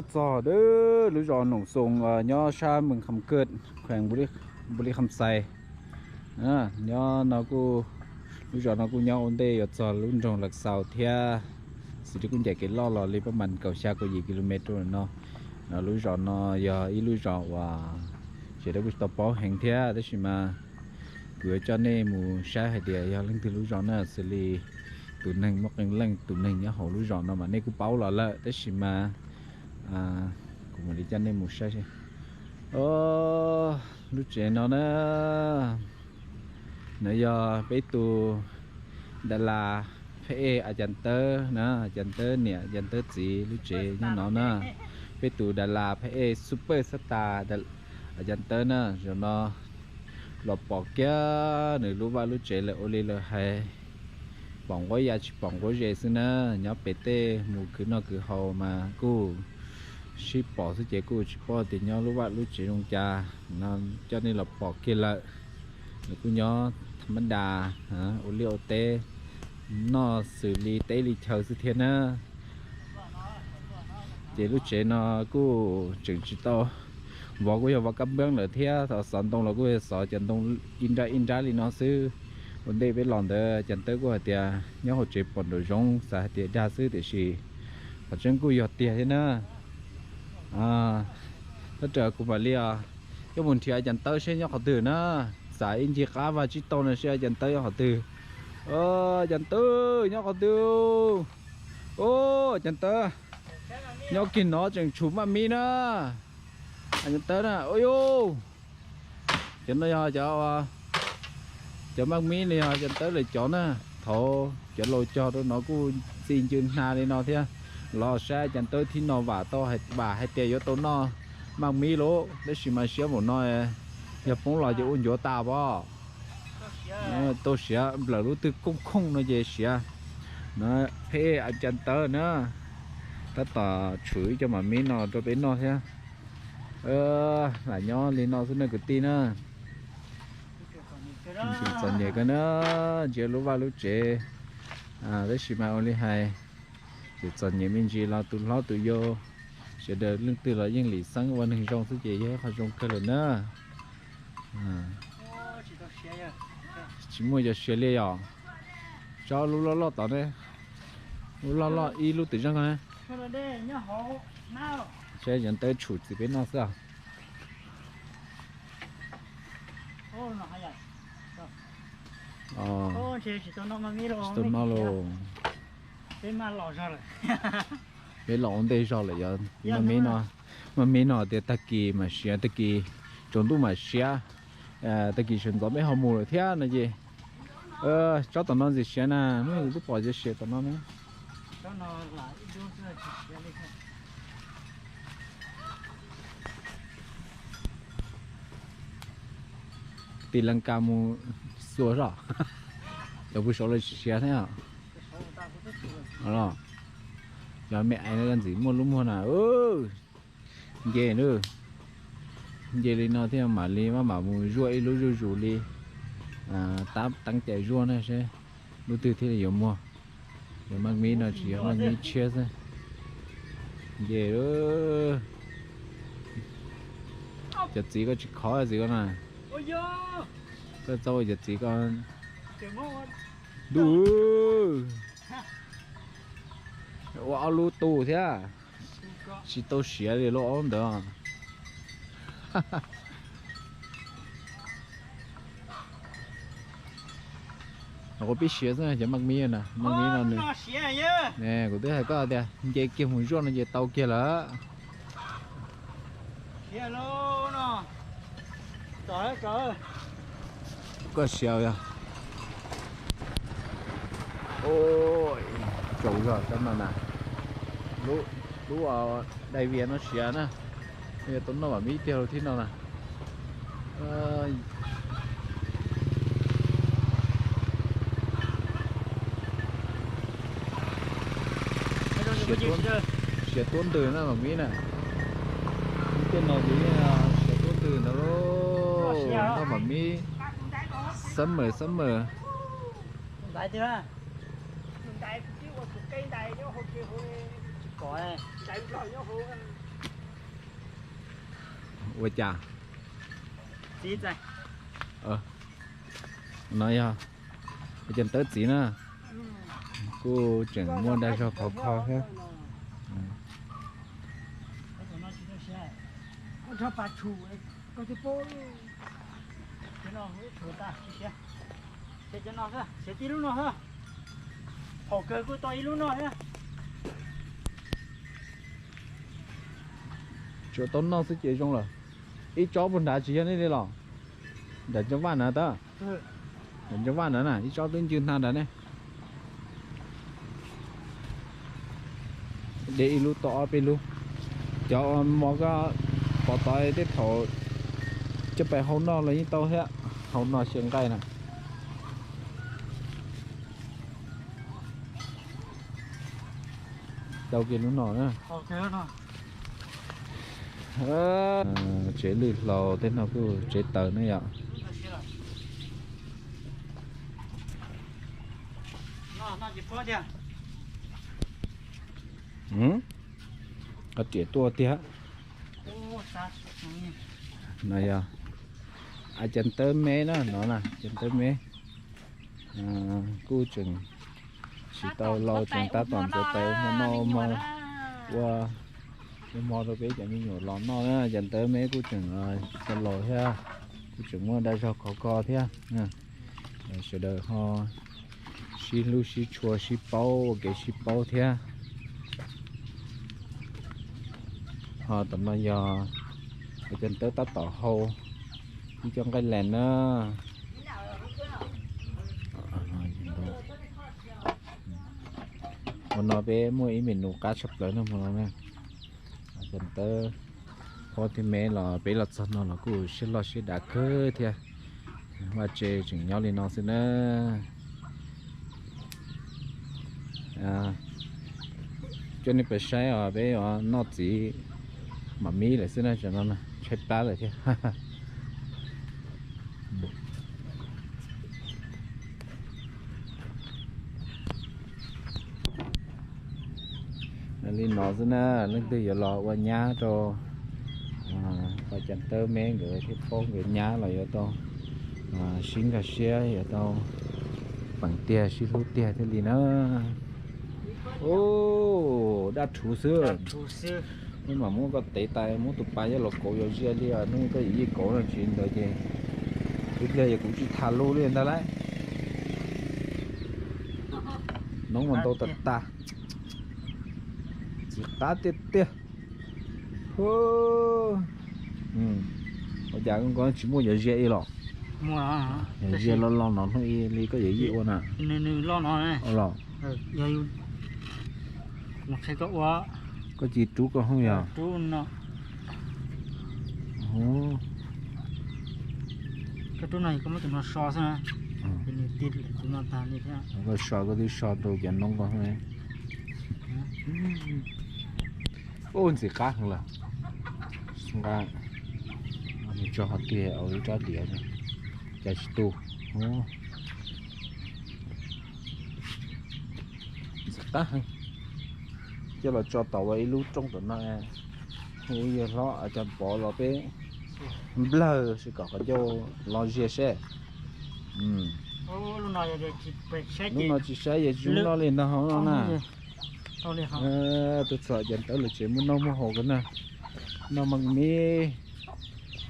Txog lub zos Noom Xoo nyob sab Moos Kham Kawj, kheem Npu Li Kham Xais. Nyob no kuj, lub zos no kuj nyob ua ntej yuav txog lub nroog Lav Xaus thiab. Xws li kuj ncaim kev loj los li pab mas kaum xya kaum yim kilomev rau no. Lub zos no yog ib lub zos uas sawv daws kuj tsis tau paub heev thiab, tab sis mas kuv yuav coj nej mus saib hais tias yog leej twg lub zos na, xws li tus neeg muaj qee leej tus neeg nyob hauv lub zos no mas nej kuj paub los lawm, tab sis mas kuv mam li coj nej mus saib. Lub tsev no na, no yog peb tus da las phab ej A Cas Tawb na, A Cas Tawb niam A Cas Tawb txiv lub tsev nyob no na. Peb tus da las phab ej super star A Cas Tawb na, zaum no los pom kiag nws lub vaj lub tsev lawm ua li lawv hais, pom nquab ya tsis pom nquab zes xwb na. Nyob pem tej mus khwv noj khwv haus mas kuj sib pom xwb ces kuj tsis paub tias nyob lub vaj lub tsev zoo cas no, coj nej los pom kiag lawm. Nws kuj nyob tham mab das ua liaj ua teb, noj xws li teb li chaw xwb thiab na. Ces lub tsev no kuj tseem tsis tau, vov kuj yog vov kab npeeb lawm thiab, xov ntoo los kuj yog xov cov ntoo ib nrab ib nrab li no xwb. Ua ntej peb los ntawd Cas Tawb kuj hais tias nyob hauv tsev pom nraum zoov xav hais tias dag xwb, tiam sis qhov tseeb kuj yog tiag thiab na. Tab sis kuv mam li os, coj mus nrhiav Cas Tawb seb nyob qhov twg na. Xav ib ncig qab vaj tsib taug no seb Cas Tawb nyob qhov twg. Cas Tawb nyob qhov twg? Cas Tawb nyob kiag no tseem tshum maj mib na. Cas Tawb na, ua yuj, cov no yog cov, cov maj mib no yog Cas Tawb lawv cov na. Thaum cov laus cog rau no kuj txi ncw hna li no thiab. Los saib Cas Tawb thib no vam tau, vam hais tias yuav tau noj maj mib lauj, tab sis mas siab npaum no, yog poob los ces ua ncuav tas pom. Tau siav nplawm lub twg kooj khooj no ces siav. Pheb Cas Tawb na, tab tom tshum ib co maj mib no rau peb noj thiab. Lam nyob li no xwb nej kwv tij na. Txom nyem kawg na, ntsia lub vaj lub tsev, tab sis mas ua li hais, txom nyem me ntsis los tus hlob tus yau, sawv daws leej twg los yeej lim xeeb ua neeg zoo xwb ces yog ib qho zoo kawg lawm na. Tsis muaj cov siav li yom. Tso lub loj loj tod ne, lub loj loj ib lub twm zeej ne. Saib Cas Tawb tshum txiv peb noj xwb. Tsis tau noj lauj. Peb los ua ntej zog lawm yog maj mib no. Maj mib no tias tag kis mam siav, tag kis tsaus ntuj mam siav, tag kis sawv ntxov peb ho mus lawm thiab no ces. Tsob tom no ntxim siav na, hnub twb pom cov siav tom no na. Tis Lees Kas mus xuas zoj, cov pug saud lawv tsis siav thiab. Cov me ais no ntxim muaj lub muag na. Nce na, nce li no thiaj mam li maj mam mus zuaj ib lub zuj zus li, tab teeb cai zuaj na seb lub twg thiaj li yuav muag. Yog maj mib no tsis yog maj mib tshiab xwb. Nce, cov txiv koj tsis khov txiv koj na. Koj txhob ua cov txiv koj. Ntuj, ua ob lub tu thiab. Tsis tau siav li lub aub ntawd. Kuv pib siav xwb cov maj mib na, maj mib no nws, kuv twb hais koj tias nce kiag mus zuaj no ces tau kiag lawm. Koj siav yog. Tsaus zog cov no na. Lub dai vias no siav na. Yog tau noj vam mib tiag lub thib no na. Siav tuab ntws na vam mib na. Tej no ces siav tuab ntws ntawd lauj. Noj vam mib summer summer. Ua cas? No yog Cov Ntawv txiv na, kuj tseem muaj dag zog khov kho thiab. Tsuas tau noj xwb ces zoo lawm. Ib tsob puag nrad tsis yog nej li los? Nram Ntsooj Vaj na tab. Nram Ntsooj Vaj na, ib tsob twb ncw hna nrad ne. De ib lub tau ob peb lub. Cov mov ko pov tod tej thaum coj pais hau noj los yeej tau thiab, hau noj xyaw nqaij na. Tau kiag lub no na. Tsev lwj hlau tej no kuj tsev taws ne yom. Qab riam tuaj tiag. No yog Cov Ntawv me na, no na Cov Ntawv me. Kuj tseem tsis tau laus, tseem tab tom ntxuav tais ua hmo noj ua hmo, ua hmo rau peb cov me nyuam los noj na. Cov Ntawv me kuj tseem tsis tau laus thiab, kuj tseem muaj dag zog khov kho thiab. Sawv daws ho sib hlub sib tshua sib paub ua kev sib paub thiab. Ho tam no yog Cov Ntawv tab tom hau ib co nqaij lees na. Hmo no peb muaj ib menu qab tshaj plaws no hmo no na. Cov Ntawv phob thiab me los peb los txog no los kuj siab loj siab dav kawg thiab. Vaj tse tseem nyob li no xwb na. Coj nej pais saib os, peb yuav noj txiv mam mib lawm xwb na, tam no tshaib plab lawm thiab. Li no xwb na, leej twg yuav los ua nyab rau Cov Ntawv me nkawd thiab paub nkawd nyab los yuav tau sib nkag siab, yuav tau peem tiag sib hlub tiag thiaj li na. Dab rhuv xwb. Hnub mam muab koj tev tas, muab tus pas coj los kauv yos ziaj li, hnub koj yuav yij kauv no tsis ntawd ces ib pliag yog kuv tsis tham lus li ntag lauj. Noob mas ntau tas tas. Ntxim qab tiag tiag. Ua cas koj tsis muaj yos ziaj ib los? Yos ziaj loj loj no hnub ib li koj yuav yij ua na. Los koj cia rub koj hnub yog. Koj so koj twb so rau cov noob ko hnub. Ub, ntxim qab heev lawm. Nqa, nws tso qhov tiag ua ib rab diav, cas tsis tu. Ntxim qab heev. Coj los tso tom ua ib lub rooj tom no, hu yawg hlob cov pov los peb nplawg sis kom qhov ncauj los ziag seb. Lub no tsis saib yog tsis zoo noj li ntag hauv no na. Tus txom Cov Ntawv lawv tsev muaj noj muaj haus ko na. Noj mas me,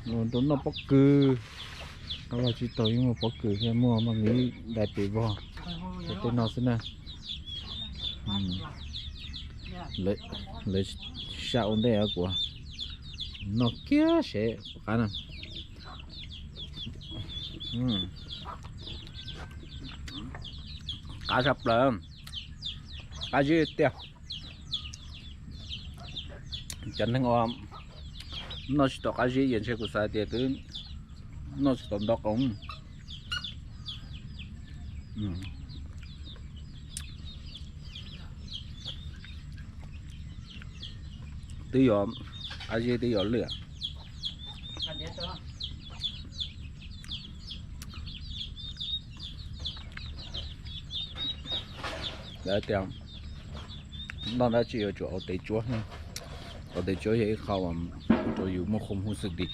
rau noj pob kws. Qab los tsis tau yeej muaj pob kws thiab muaj mas me dai pes vog. Tej no xwb na. Lawv sab ua ntej kuv noj kiag seb puas qab na. Qab tshaj plaws, qab zib tiag. Cov neeg uas noj tsis tau qab zib ces ntshe kuv xav tias twb noj tsis tau ntau qab. Twb yuav qab zib twb yuav lwj. Lawv tias noj dab tsi yuav tsum haus tes tsuab. Qhov tes tsuab yog ib qho uas ua rau yus muaj khuam hub xwm di.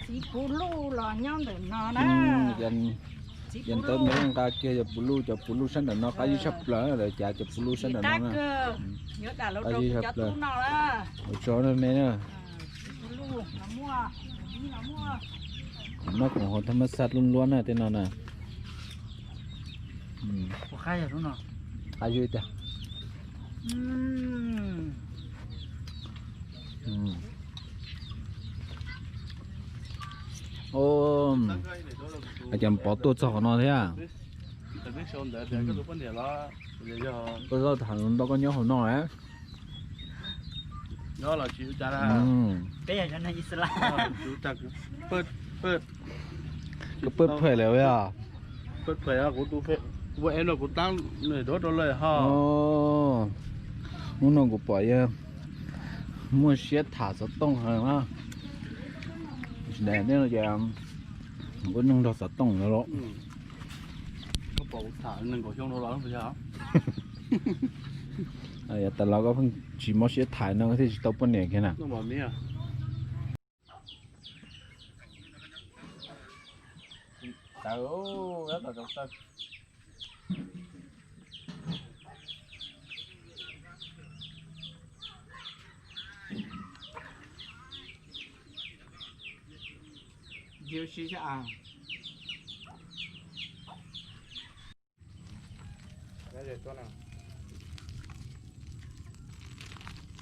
Txiv puv luj los nyob ntawm no na. Yog ntawd nws nqa kiag cov puv luj, cov puv luj sab nram no qab zib tshaj plaws, lawv cav cov puv luj sab nram no na. Qab zib tshaj plaws. Ua tsaug me na. Noj khoom hauv thaj mab xaj lub luab na tej no na. Qab zib tiag. Ces Pov tuaj txog qhov no thiab. Koj zaub tham ntau koj nyob hauv no. Koj pawj phem lawm yog? Kuv tus ua e no kuv tab nws rov rau lawm ho. Hnub no kuv pom yog muaj siab tham xov tooj heev na. Tsis tas nej no ces ua neeg nrog xov tooj no los. Koj pom kuv tham nees nkaum xyoo no los yog? Yog tas los koj pheej tsis mob siab tham no koj thiaj tsis tau poj niam kiag na.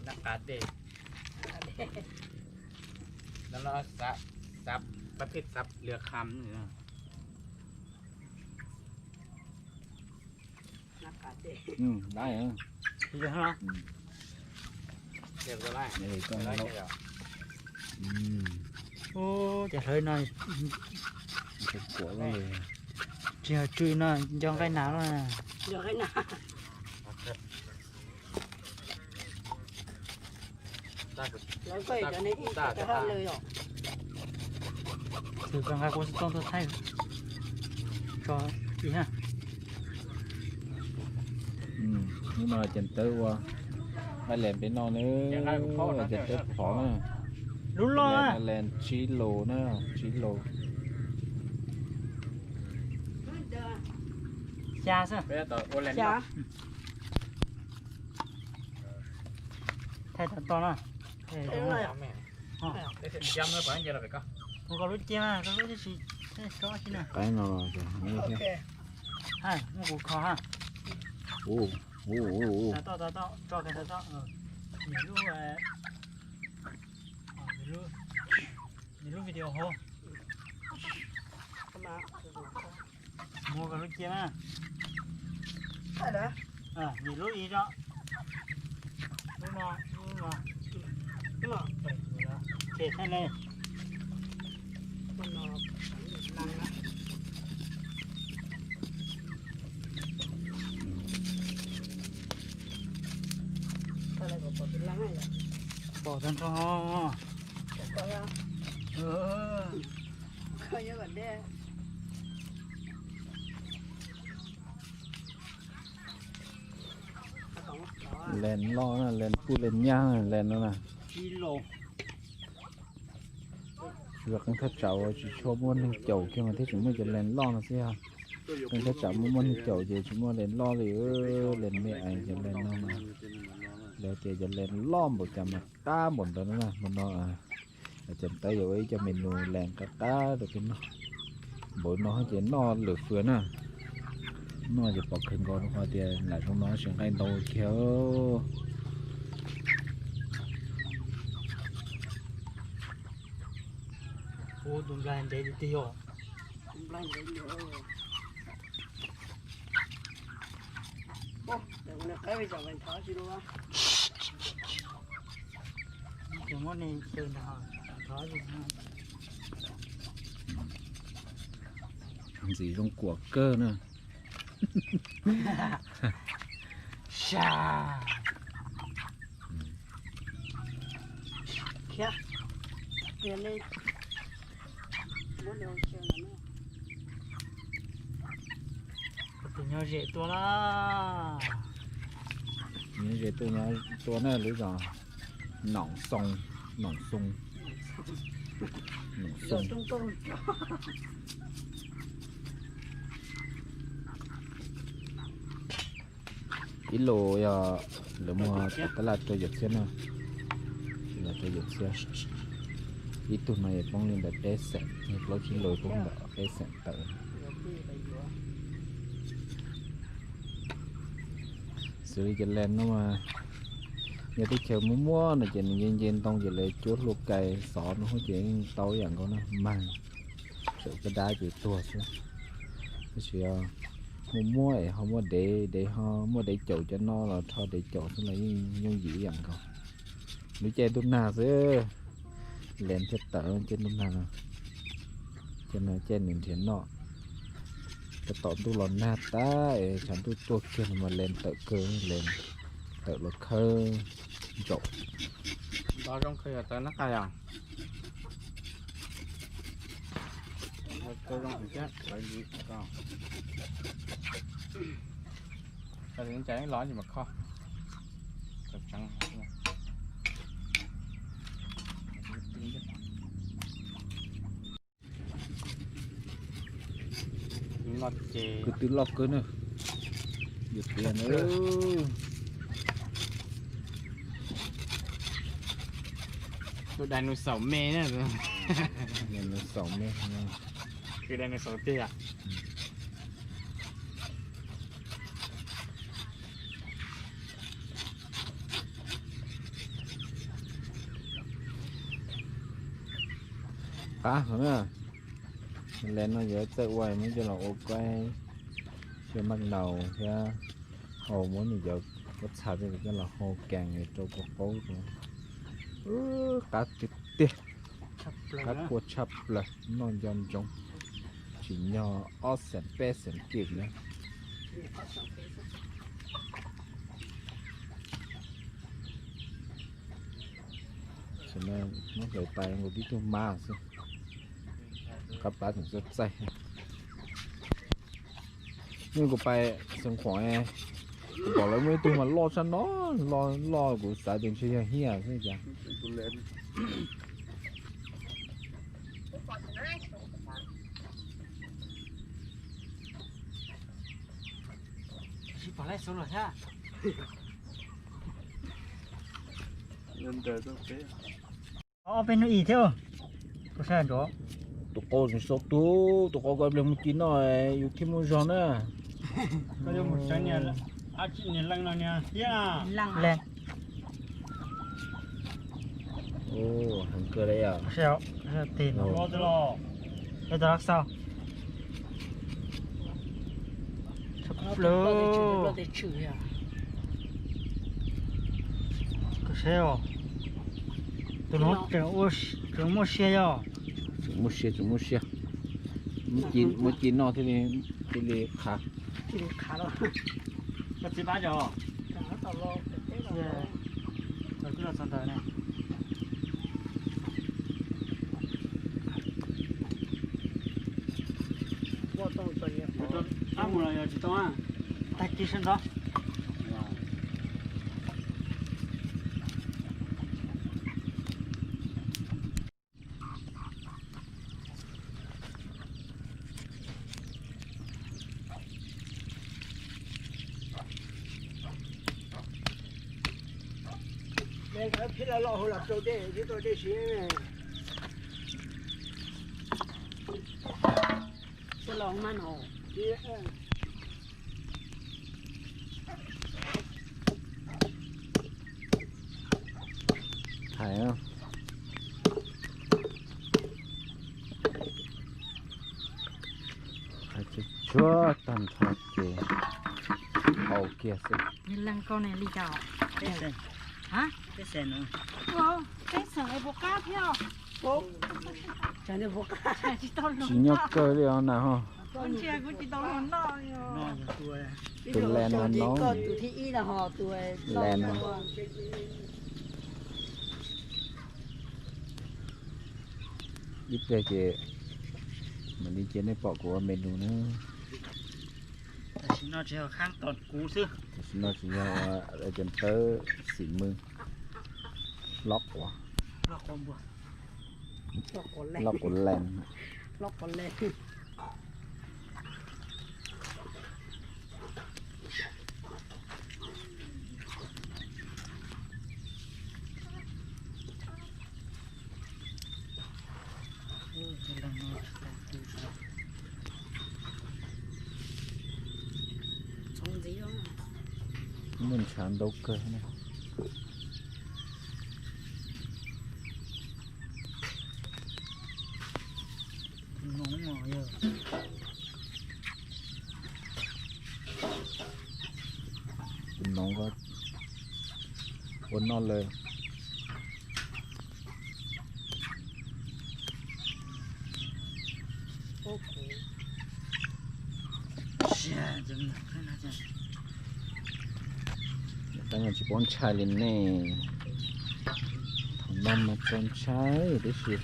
Nab qa dej. No, no, xav, xav, pab thij xav lias kham. Ces hlawv no tsis yog tsw no nco nqaij nas los. Thwm koj nqa kuv xov tooj tuaj thaij tso ib ha. Hnub no ces tawb ua nqaij lees peb noj na, ces tawb phov na. Lub loj na, lees tsib lus na, tsib lus. Xya xwb. Thaij tau toj na. Mus koj lub cia mas, koj lub cia tsis tso si na. Muab kuv kho ha. Tau toj, tau toj, tso kiag tau toj. Nws lub, nws lub video hauv. Muab koj lub cia na. Nws lub ib tso. Lub no, lub no. Ces thaij ne. Pom tag nrho. Lees loj na, lees kuj lees nyab lees no na. Tsuas qee thaj tsam uas tsis tshua muaj neeg caum kiag mas thiaj tseem muaj cov lees loj no xwb. Qee thaj tsam muaj muaj neeg caum ces tsis muaj lees loj li. Lees me es cov lees no mas lawv tias cov lees loj npaum cas mas qab npaum ntawd na. Hmo no ces tawb yuav ua ib co menu lees qab qab rau peb noj. Npaum no ces noj lwm fwm na. Noj ces pom kawg nkaus rau qhov tias lam zoo no tsis nqaij ntau kiag. Tus nplaig ntev tiag tiag. Ntxim zoo kuam kawg na. Zem tua na. Nyob ze tuaj, nyob tua na, lub zos Noom Xoo, Noom Xoo, Noom Xoo. Ib lus yog lawv muag tab laj rau yawm txhiab na, rau yawm txhiab. Ib tug no yog poob li ntawm peb xeem, plaub kis lus poob ntawm peb xeem tawm. Xws li cov len no mas yog teb chaws muaj muaj no ces nws nce nce ntoo ces lawv cuab hlua kais xov no ces yeej tau ib yam nkaus na, mag, tseem koj dab ces tuag xwb. Tab sis muaj muaj es ho muaj dev, dev ho muaj dev caum cov no los rho dev caum xwb los yeej yooj yim ib yam nkaus. Lub caij ntuj nag xwb, len thiaj tawm caij ntuj nag no. Caij no caij nws nrhiav noj. Tab tom ntuj los nag tas es tshav ntuj tuaj kiag no mas len tawm kawg, len tawm los khawb ntsaum. Nto zoo kawg yog tawv nab qa yog. Tawv zoo thiab, tawv ntsis ko. Tawv ntsis los tsis mas kho. Tawv tseev. Kuv twb loj kawg na. Yus tias na. Tus dinosaur me na. Dinosaur me. Kwv dinosaur tiag. Qab heev na. Len no yuav txawj ua, muab coj los ua koj xyaw maj naus thiab hau, muab nws cov pob txha coj los hau kees rau kua qaub rau. Qab tiag tiag, qab kua tshaj plaws, noj nco ntsoov, tsim nyog ob xeem peb xeem kiag na. Muab hlawv tas nkaus tib tug mab xwb, qab plab tseem txaij txaij. Nws kuv pais Xeev Khuam, kuv pom lawv muaj ib tug mas loj tshaj no, loj loj kuv xav tias ntshe yog hiaj xwb cas. Ob peb hnub ib thiab. Tus qau tseem sau tug, tus qau koj pliag mus ci noj yus thiaj muaj zog na. Koj yuav mus tseev niag, niag leej no niag thiab. Leej. Heev kawg li yom. Koj saib os, tus no tseem muaj sia yog. Tseem muaj sia, tseem muaj sia. Muab ci noj thiaj li qhav. Koj txiv pab cov. Twb los txog ntawd ne. Ab mus los yog tsis tau a? Tag kis sawv ntxov. Nkawd phib los loj hauv los rau dej, twb tau dej siv ne. Twb los mas no. Thaiv, thaiv tsuag tsuag tag nrho ces hau kiag xwb. Leej koj ne li cas? Peb xeem, peb xeem no. Peb xeem es puas qab thiab? Tsis nyob kawg li os na ho. Tus len no no. Tus len no. Ib pliag ces mam li cia nej pom kuv ua menu na. Tam sim no tsis yog khaab tom kuv xwb. Tam sim no tsis yog, cov tawb xim mws, loj quav, loj quav lees. Muaj ntshav ntau kawg na. Tus noov ua noj lawm. Tab mas tsis paub ntshai li ne. Thaum no mas txaus ntshai tib si,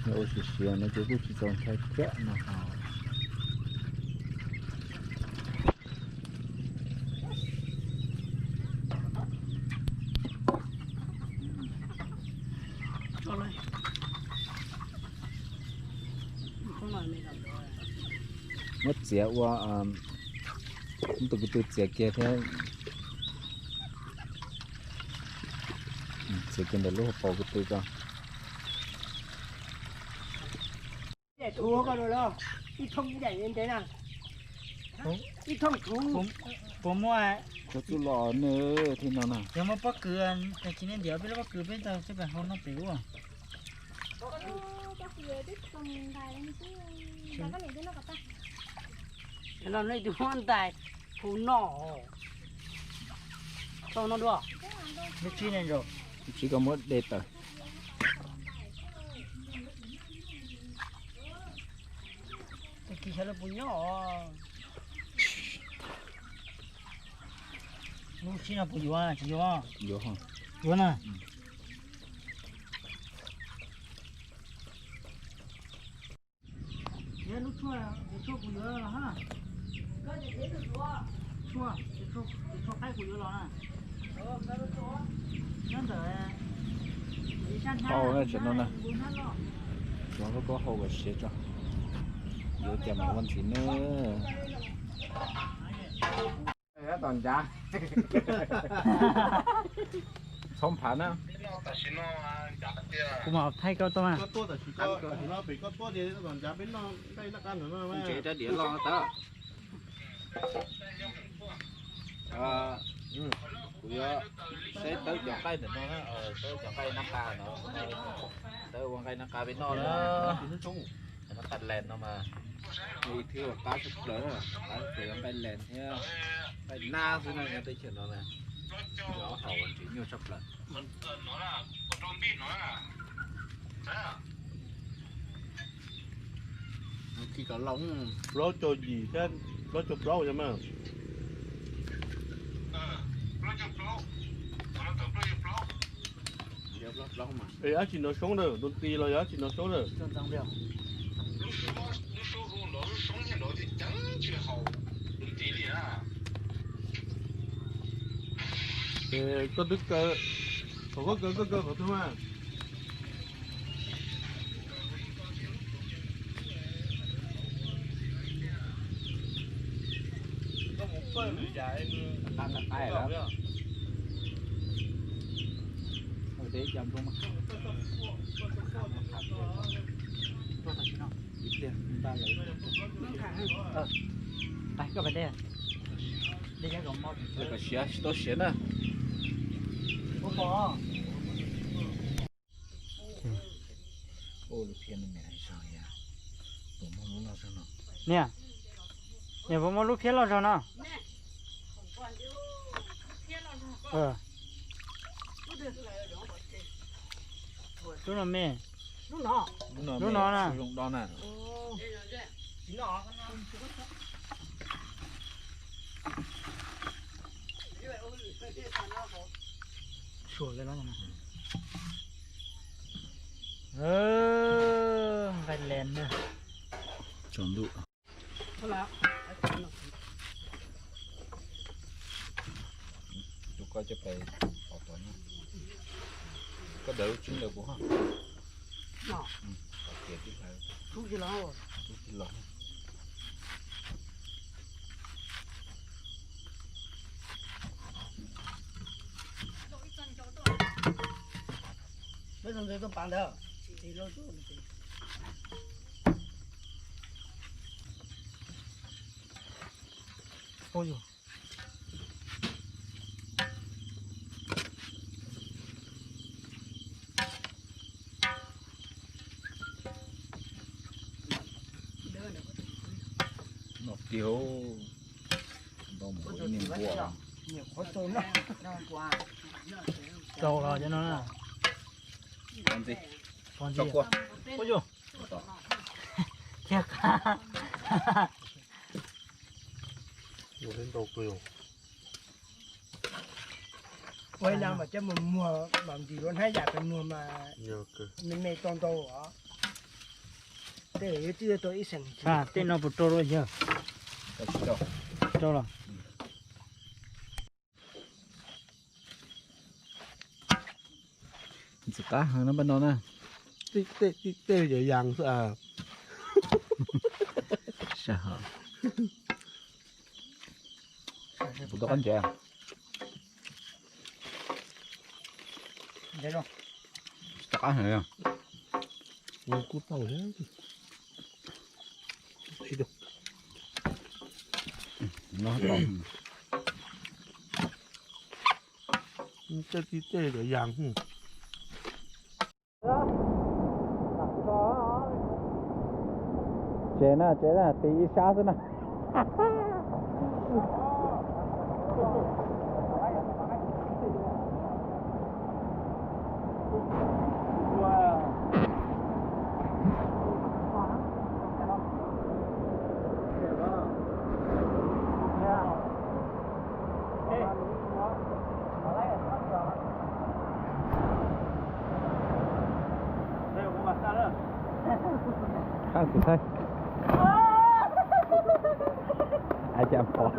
yog ua siav siav no ces kuj tsis txaus ntshai thiab no ho. Muab txiav ua, muab tus ko tw txiav kiag thiab. Txiav kiag ntawm lub hauv paus ko tw ko. Ib thooj ntev na, ib thooj thuv. Puas muaj? Cov txuj lom nws thiab no na. Yog muaj pob kws, tsis nej ntiav peb lub pob kws peb tau coj pem hau noj pem ua. Cov no ib tug muab ntais hu noj. Tau no dua. Lub tsib ne, lub tsib koj muab de tawm. Tag kis xyov lawv puas nyob. Lub tsib no puas yuav tsis yuav? Yuav, yuav na. Lub tshuaj, tshuaj kuv yuav los ha. Tshuaj, tshuaj qaib kuv yuav los na. Nyob ntawm, hau na tseem no na. Cov koj hau kom siav tso. Yuav cas mam ua ntxiv na. Tos ncav. Txhob phav na. Kuv mam thaij koj tuaj mas. Koj tuaj tam sim koj, no pem koj tuaj ces tos ncav peb noj nqaij nab qa ntawm no. Ntsev rab diav loj tawm. Kuv yuav saib tawb cov nqaij ntawm no na, tawb cov nqaij nab qa no, tawb ua nqaij nab qa peb noj na. Nab qa lees no mas ib thwb qab tshaj plaws, qab tshaj plaws yog nqaij lees thiab nqaij nab xwb no nyob teb chaws no na. Yog ob haus tseem nyuaj tshaj plaws. Khi kom loo plaub caug yim thiab plaub caug plaub yom mas. Es dab tsi nov soob na, tus tis los yog dab tsi nov soob na? Koj twb kaw, thaum koj kaw koj kaw qhov twg mas? Siav tsis tau siav na. Niam, niam puas muaj lub phiab loj zog no? Lub no me. Lub no na. Suam li no. Nqaij lees na. Tsaus ntuj. Koj coj pais pov tod na. Koj daws lub tswb ntawd kuv ho. Pov tias tib hlawv. Tub tsis los. Peb tau ntses tuaj pav ntawd. Ua yog. Noj kiag, ntau mus ib niag npua. Rau los cov no. Pov ntxiv. Pov ntxiv. Ua yog. Khiav qab. Ua ib no mas coj mus muag mas ntim lub hnab yam pes muag mas me me tau ntau os. Tej yuav tib tau ib xeem. Tej no puas rau lawm yawg? Rau los. Ntxim qab heev no pab no na. Tej tej tej yam yas xwb. Kuv tau qab ntsev. Tsis tau qab heev. Kuv tau. Tej tej tej yam yas. Tsev na, tsev na, tiv ib sab xwb na. Qab xwm thaij. Ai cas pom.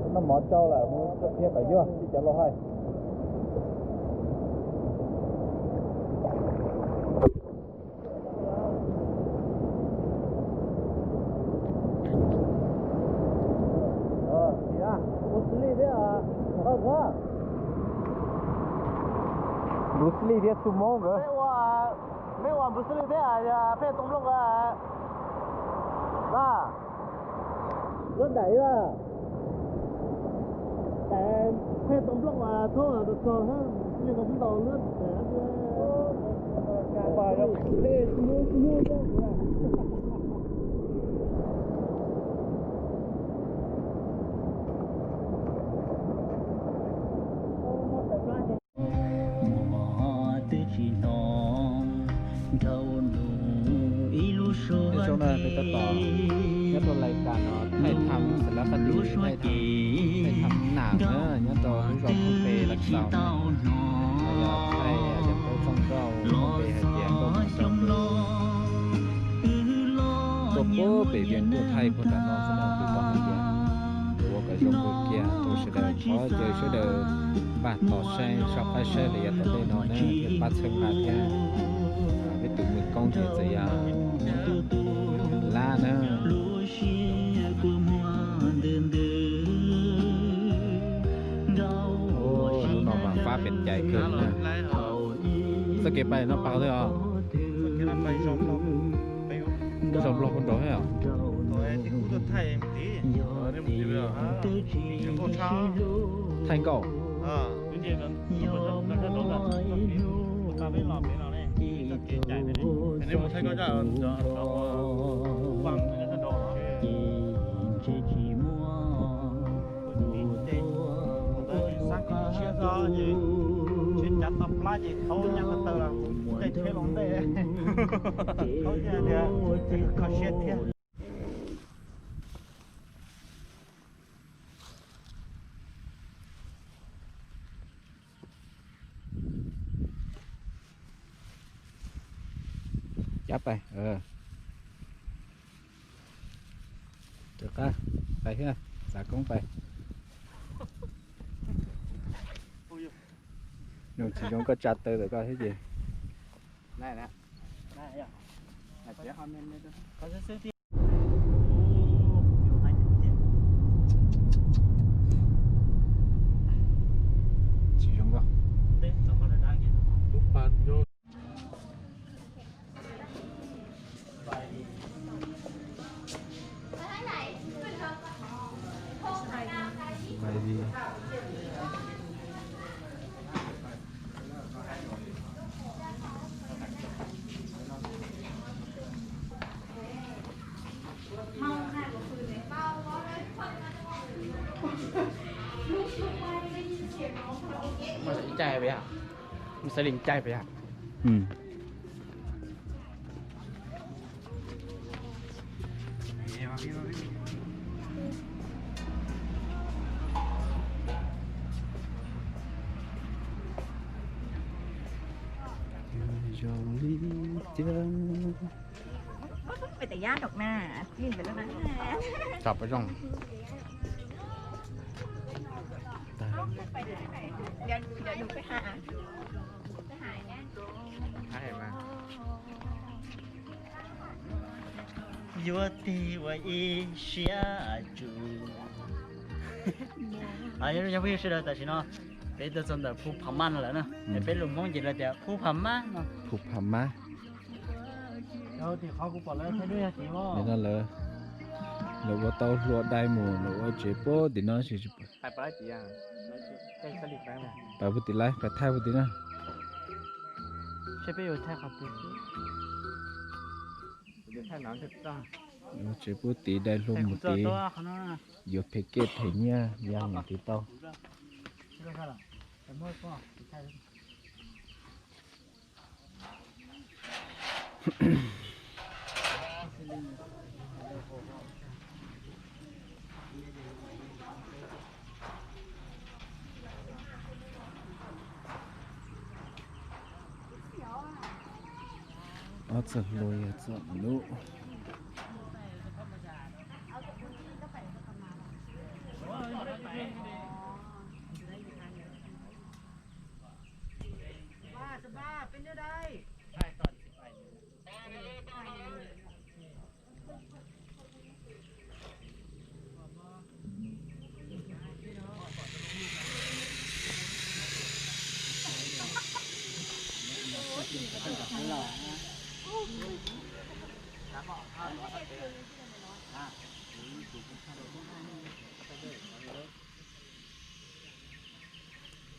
Noj mov tsau lawm, mus thiaj kom yuag li cov laus hais. Bruce Lee thiab Sumo nkawd. Meb ua Bruce Lee thiab Pheej Tooj Nplooj nkawd. Lub ntaim Pheej Tooj Nplooj txhob txog thiab, Bruce Lee nkawd sib ntaus lub ntaim. Mus twb tsis hnov nrau nug ib lub suab. Nyob rau lais kas no thaij tham xas lab qab dis, thaij tham, thaij tham nam na, nyob rau lub zos Phoo Pe Lav Xaus. Yog thaij yam tau txoj nkauj Phoo Pe hais tias nkauj Phoo Pe. Tuaj puag pem Vias Nkuj thaij puag nram no xwb no, kuv tau hais tias ua kom zoo kawg kiag rau sawv daws, thov caw sawv daws npaj tos saib, soj qab saib lawm yav tom ntej no na, thiab pab txhawb nqa thiab. Peb tus me koob ces txawm yog Lab na. Lub siab kua muag ntws ntws. Kev pais no pas twg os? Zos Nplog puag nraud thiab os. Thaij nkauj. Ces cav tau plab ces thaub nyab ko taw los caij tsheb los ntej. Thaub tiag tiag, kho siab thiab. Cab pais, rov qab pais thiab, xav koob pais. Zoo tsis zoo koj tsa taw ntawm koj thiab ces. Tsis zoo koj. Mus xaiv li caij pes yog? Mus xaiv li caij pes yog? Zoo li tiag. Tsom pov zoo. Yuav tig ua ib siab tsum. Nyob zoo phooj ywg sawv daws, tam sim no peb tuaj txog ntawm Phu Pha Maj no lawm na. Peb lus Hmoob ces lawv tias Phu Pha Maj no. Phu Pha Maj. Li no lawv, lawv ua tau hlua dai mus, lawv ua tsev puag tim no. Pais puag tim lawv, pais thaij puag tim na. Ua tsev puag tim, dai hlua mus tid, yuav phem kej phem nyiaj ya mus tid tau. Ob txoj hlua yog txoj lub.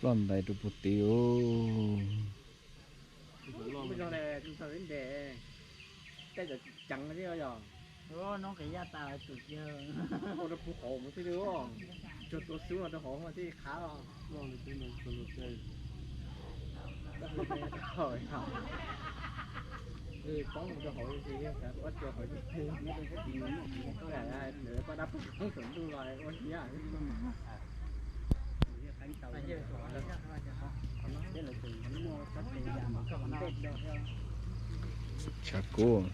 Ploj ntais rau puag tid os. Ua rau puag hauv mus thiaj li, cog tua xub los rau hauv mas thiaj li qab os. Poob mus rau hauv, poob mus rau hauv, koj dab poj koob saum ntuj los ua siab. Tshav kub.